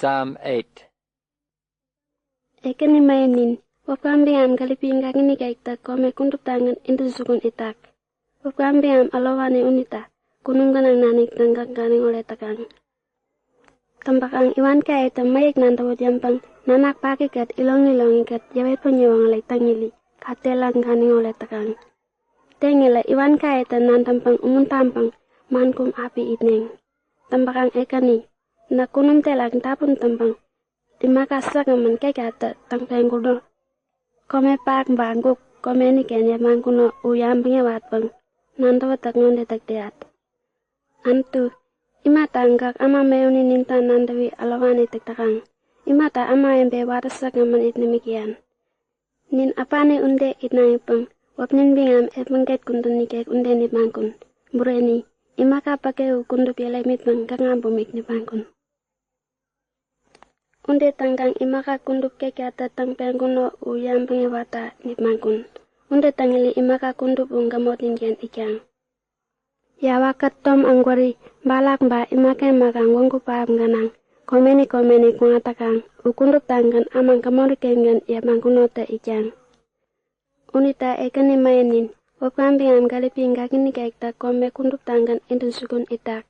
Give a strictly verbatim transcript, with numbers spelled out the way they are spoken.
Psalm eight. Ekäni mähemi, wäpka biŋam gäripi gakŋi nikektä kome kuduptagän intäjukun itak. Wäpka biŋam ärowani unita kunum gänaŋ naniktä gäk ganiŋoret täkaŋ. Täŋpäkaŋ iwankayetä mäyäk nadäwut yäŋpäŋ nanak pakikät iroŋiroŋikät yäwetpäŋ yäwoŋärek täŋiri katerak ganiŋoret täkaŋ. Teŋirä iwankayetä nadäŋpäŋ umuntaŋpäŋ man kum api itneŋ. Täŋpäkaŋ Ekäni, näk kunum terak dapun täŋpäŋ imaka säkgämän ketkatä täŋpeŋkuno. Kome pähap ba guk komeniken yepmaŋkuno u yabäŋ yäwatpäŋ nadäwätäk ŋode täk täyat; Anutu, imata gäk äma mähemi ninta nadäwi ärowani täk täkaŋ? Imata ämawebe watä säkgämän it nimik täyan? Nin äpani ude itnayäŋpäŋ wäpnin biŋam epmäget kudän nikek ude nipmaŋkun. Bureni, imaka päke u kudup yärepmitpäŋ gäkŋa bumik nipmaŋkun. Ude täŋkaŋ imaka kudup ketkatä täŋpeŋkuno u yabäŋ yäwatta nipmaŋkun. Ude täŋiri imaka kudup u gämotninken itkaŋ. Yawakät tom ägwäri, barak ba imaka imaka gwägu pähap gänaŋ komeni komeni kuŋat täkaŋ u kuduptagän äma gämori-kengän yepmaŋkunotä itkaŋ. Unita Ekäni mähemi, wäpka biŋam gäripi gakŋi nikektä kome kuduptagän intäjukun itak.